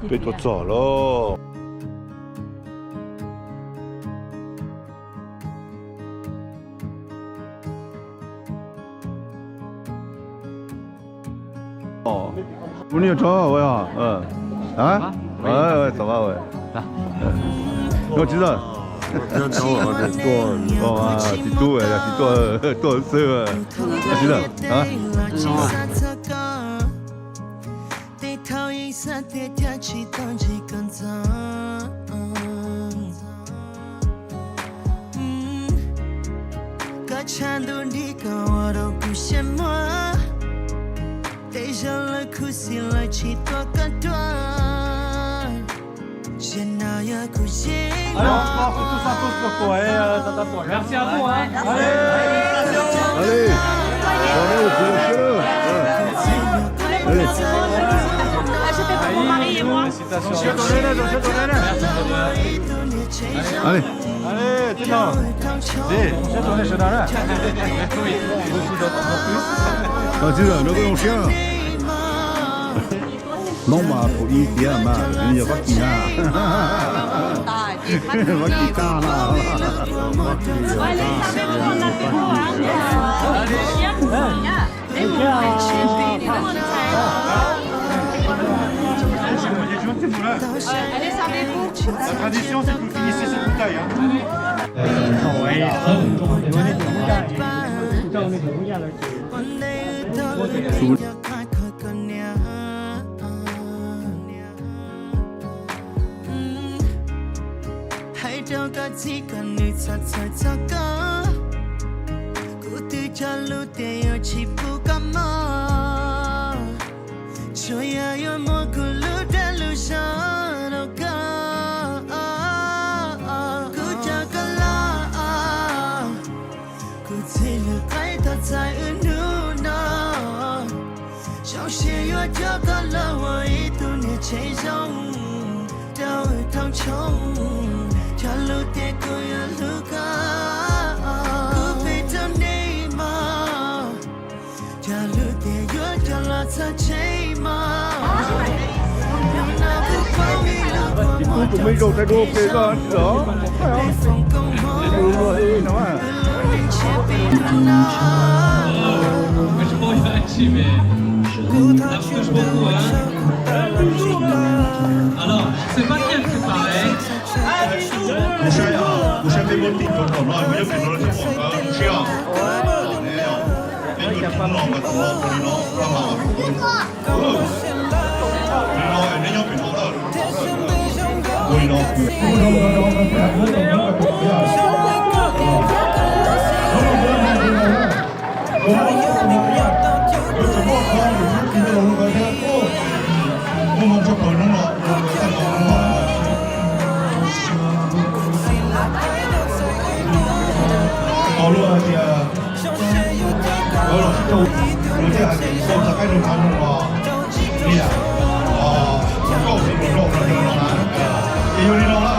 Peb tuaj txog lawm. Ua niam tso ua, a, txom a, no tsis txog. Tsis tub, tsis tuaj, tuaj xwb. Tsis txog. Tej thaum yeej xav tias cas tsis tau ntsib koj ntxov. Koj tshav ntuj nrig koj ua rau kuv siab muag. Tej zaum lawv khuv xim lawv tsis tuaj koj dua. Zaum no yog kuv yeej los. Tsis txog, no koj zoo siab. Hmoob mas kaum ib tiav mas nws yog Fab Kis na. Fab Kis tag na. La tradition, c'est que vous finissez cette bouteille, hein. Hais rau koj txiv kom nws txhob txhawj txog koj. Kuv twb cog lus tias yuav tsis pub koj mob. Tsuas yog yuav muab kuv lub dag lub zog rau koj. Kuv coj koj los, kuv txhij lub qaib tau txais wb hnub no. Zoo siab yuav coj koj los ua ib tug niam tsev zoo rau wb thoob tshooj. Cog lus tias kuv yuav hlub koj, kuv pheej rau nej mog. Cog lus tias yuav coj los txog tsev mog. Hnub no kuv foom ib lub kua muag rau txhua txhua tus, nej foom koob hmoov rau kuv, kuv neej tshiab pib hnub no. Kuv thov txim ntau, kuv tau los tsis koj. Kuv saib, kuv saib peb muab tim rau tom no, kuv nyob pem no lawm thiab, kuv saib os. Peb tus tim no mas tus no ua li no, ua mas ua li no, neb nyob pem no lawm, ua li no. Tau luaj hais tias, ua los sib rau, luag thiaj hais tias tau txog qaib rau nthav no los, niam, nkauj tsis mus rau no na, ces yog li no na.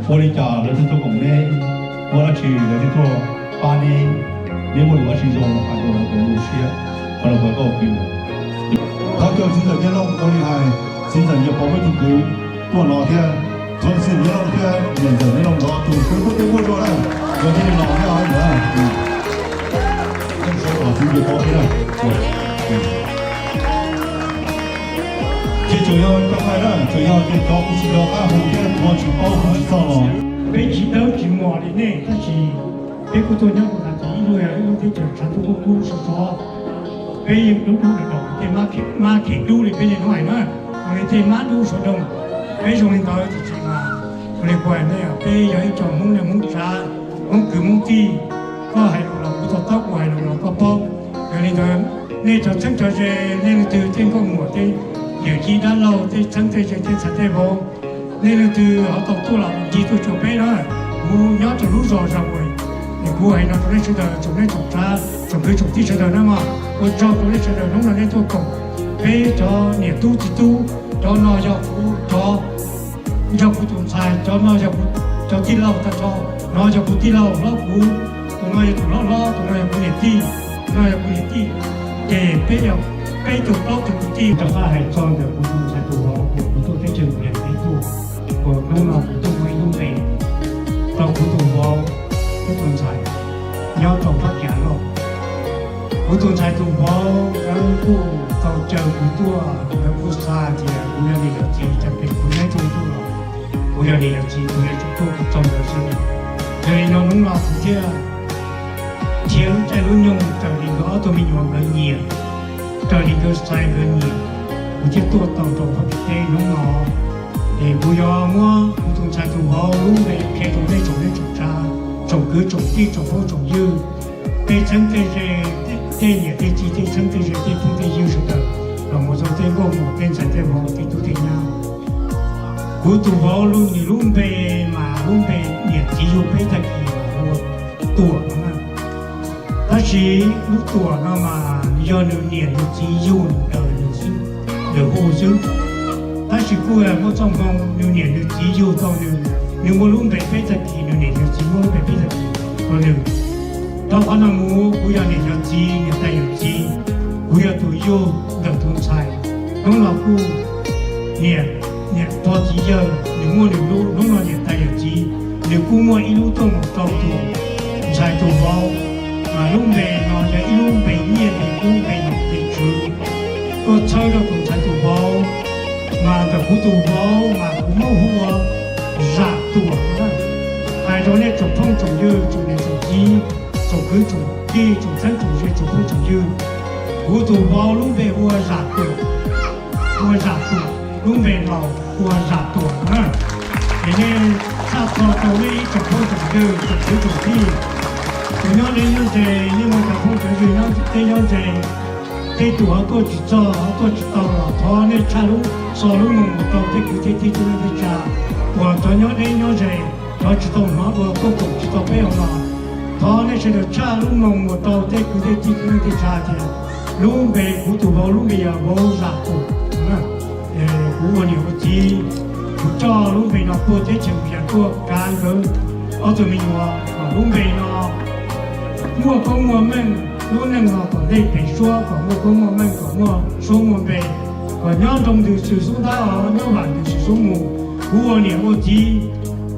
Ua li cas lawv thiaj tuaj koom neb, ua dab tsi lawv thiaj tuaj pab neb, neb muaj lus dab tsi zoo hais rau lawv kom lawv zoo siab, kom lawv pab koj ua ke mus. Thov caw txiv ntxawm Nyiaj Looj ua li hais, txiv ntxawm Nyiaj Pov peb tus kwv tuaj no thiab, thov txiv ntxawm Nyiaj Looj thiab niam ntxawm Nyiaj Looj nrog tus kwv tuaj tej muaj zog na, yog thiaj li los thiab os. Yog tias cov kuv tsis nco qab hu thiab ua tsis paub hu tsis txog los, peb tsis dawb tsis mos li nej, tab sis peb kuj tuaj nyob rau ntawm ib lub, ib lub teb chaws tshav ntuj kub kub sov sov. Peb yeej dub dub dam dam, tej mab khem dub li peb niaj hnub hais na, ua li tej mab dub suav doog. Peb zoo li ntawd tiam sis mas ua li kuv hais nej, peb yog ib co Hmoob neej Hmoob tsav, Hmoob kwv Hmoob tij. Koj hais lus los kuv to taub, kuv hais lus los koj paub. Yog li ntawd, nej cov txheeb cov ze, nej leej twg tej nkauj muam tej yawm yij dab laug, tej txheeb tej ze, tej ntxhais tej vauv, nej leej twg ho tau tuaj los ncig tuaj cuag peb na. Kuv nyob rau lub zos Zas Uas, es kuv hais no rau nej sawv daws tsoom neej tsoom tsav, tsoom kwv tsoom tij sawv daws na mog. Ua tsaug rau nej sawv daws hnub no nej tuaj koom peb cov niam tub txiv tub. Cov no yog kuv, cov, yog kuv tus ntxhais, cov no yog kuv cov tij laug tag nrho. No yog kuv tij laug hlob kuv, tus no yog tus hlob hlob, tus no yog kuv niam tij, tus no yog kuv niam tij. Ces peb yog peb tug plaub tug kwv tij. Rov qab hais txog ntawm kuv tus ntxhais tus vauv uas kuv tuaj teb chaws Nplog peb tuaj, uas hnub no kuv tuaj muaj ib lub npe rau kuv tus vauv thiab tus ntxhais nyob rau Fab Kiv Loj. Kuv tus ntxhais tus vauv lawv kuj tau caw kuv tuaj, lawv kuj xav tias kuv yog niam yog txiv, cas pem kuv nyob tuaj tuaj los kuv yog niam yog txiv, kuv yuav tsum tuaj kuv txog ntawd xwb. Yog li no hnub no kuv thiaj thiab lub caij lub nyoog raws li nkawd ob tug me nyuam nkawd nyiam, raws li nkawd xaiv nkawd nyiam, kuv thiaj tuaj tau rau Fab Kiv teb hnub no. Es kuv yuav muab kuv tus ntxhais tus vauv lub npe qhia rau nej tsoom neej tsoom tsav, tsoom kwv tsoom tij, tsoom phooj tsoom ywg, tej txheeb tej ze, tej niam tej txiv, tej txheeb tej ze, tej phooj tej ywg sawv daws, los mus rau tej nkauj muam, tej ntxhais tej vauv, tej tub tej nyab. Kuv tus vauv nws lub npe mas lub npe niam txiv yug peb tag kis mas hu ua Tuam no na. Tab sis lub Tuam no mas yog nws niam nws txiv yug nws daws nws xwb, nws hu xwb. Tab sis kuj muaj txoj hmoo nws niam nws txiv yug tau nws, nws muaj lub npe peb tag kis, nws niam nws txiv muaj lub npe peb tag kis rau nws. Rau qhov no mus kuv yog niam yog txiv, niam tais yawm txiv, kuv yog tus yug ntawm tus ntxhais. Hnub no kuj niam, niam pog txiv yawg nws muaj nws lub, hnub no niam tais yawm txiv nws kuj muaj ib lub tuaj mus rau tus ntxhais tus vauv. Mas lub npe no yog ib lub npe nyiaj npe kub, npe nom npe tswv tuaj txhawb rau tus ntxhais tus vauv. Mas ntawm kuv tus vauv mas kuv muab hu ua Zam Tuam na. Hais rau nej tsoom phooj tsoom ywg, tsoom niam tsoom txiv, tsoom kwv tsoom tij, tsoom txheeb tsoom ze, tsoom phooj tsoom ywg, kuv tus vauv lub npe hu ua Zam Tuam, hu ua Zam Tuam, lub npe laus hu ua Zam Tuam na. Es nej tshaj txog rau nej ib tsoom phooj tsoom ywg, tsoom kwv tsoom tij, tus nyob deb nyob ze, nej muaj cov phooj cov ywg nyob deb nyob ze, tej tus ho tuaj tsis txog ho tuaj tsis tau los thov nej tshaj lub, xa lub moo mus rau tej kwv tej tij tub neej teb tsav uas cov nyob deb nyob ze, cov tsis tau hnov dua tuaj koom tsis tau peb hauv no. Thov nej sawv daws tshaj lub moo mus rau tej kwv tej tij tub neej teb tsav tias lub npe kuv tus vauv lub npe yog vauv Zam Tuam. Kuv ua niam ua txiv, kuv coj lub npe no puag teb chaws Nplog tuaj kav nkawd ob tug me nyuam kom lub npe no muaj koob muaj meej, lub neej no tom ntej pem suab kom muaj koob muaj meej, kom muaj suab muaj npe, kom nyob nroo ntws xwm xub ntab os, nyob vam ntws xwm xub mus. Kuv ua niam ua txiv,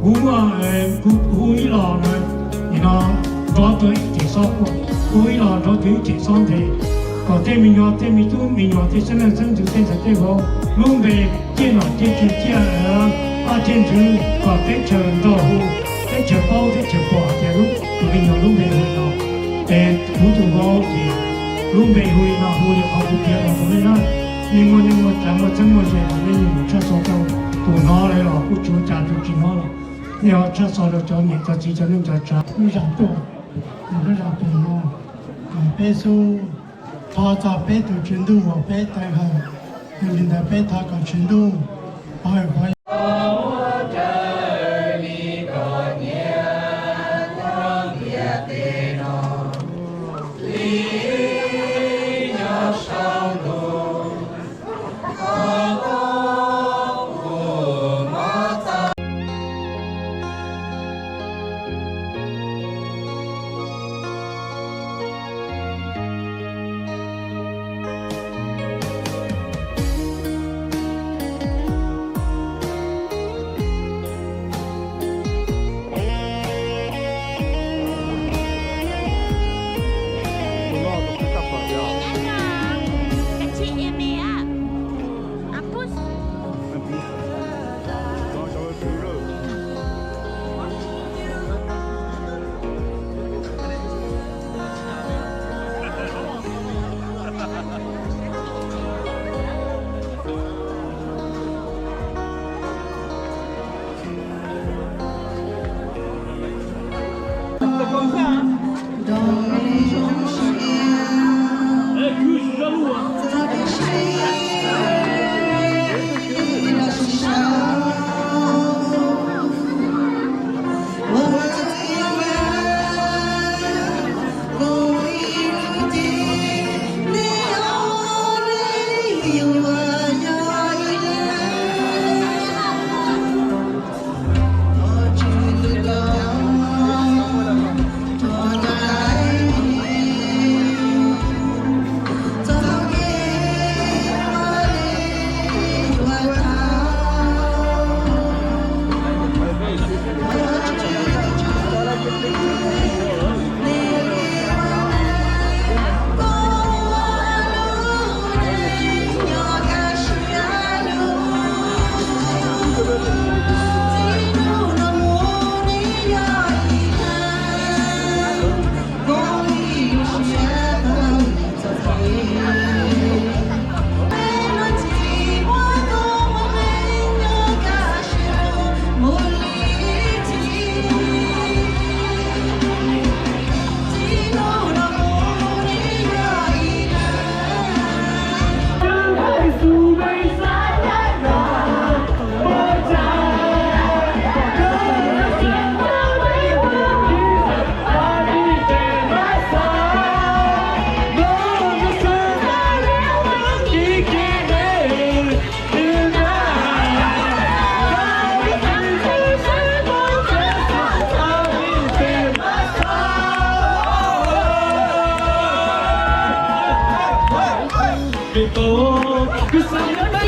kuv muaj, kuv hu ib los no, nim no nrov rau ib kem xob quaj, hu ib los nrov rau ib kem xob nthe, kom tej me nyuam, tej me tub me nyuam, tej xeeb leej xeeb ntxwv, tej ntxhais tej vauv lub npe ciaj nom ciaj tswv, ciaj paj ciaj ntsws, kom teb chaws nrog hu, teb chaws paub teb chaws pom tias lub, tus me nyuam lub npe hu li no. Es kuv tus vauv ces lub npe hu li no, hu li qhov kuv piav los rau nej na. Nej muaj, nej muaj tsav muaj txheeb muaj ze los nej yeej yuav tshaj txog rau tus hnov lawm los kuj tsis ua cas, tus tsis hnov los nej ho tshaj txog rau cov niam cov txiv cov neej cov tsav. Lub Zam Tuam, lub Zam Tuam no peb xub thov txog peb tus Tswv Ntuj uas peb taw hawm, yog li ntawd peb thov kom Tswv Ntuj pov hwm pov Kwv tij, kwv tij,